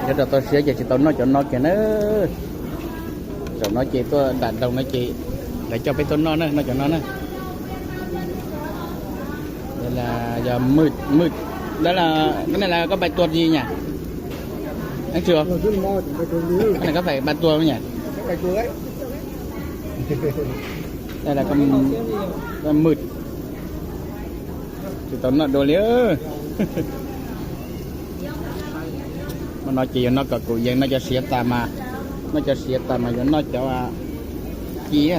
Nyob rau toj siab ces tsis tau noj cov no kiag na. Zaum no ces tuaj nram nroog no ces lawv coj peb tuaj noj na, noj cov no na. Yog mws, mws, đó là, cái này là có bài tuột gì nhỉ? Anh Trường, cái này có phải bài tuột không nhỉ? Đây là con, con mưt. Tsis tau noj dua li. Hmo no ces yuav noj kom kuv yees, noj cov siav tas mas, noj cov siav tas mas yuav noj cov ci.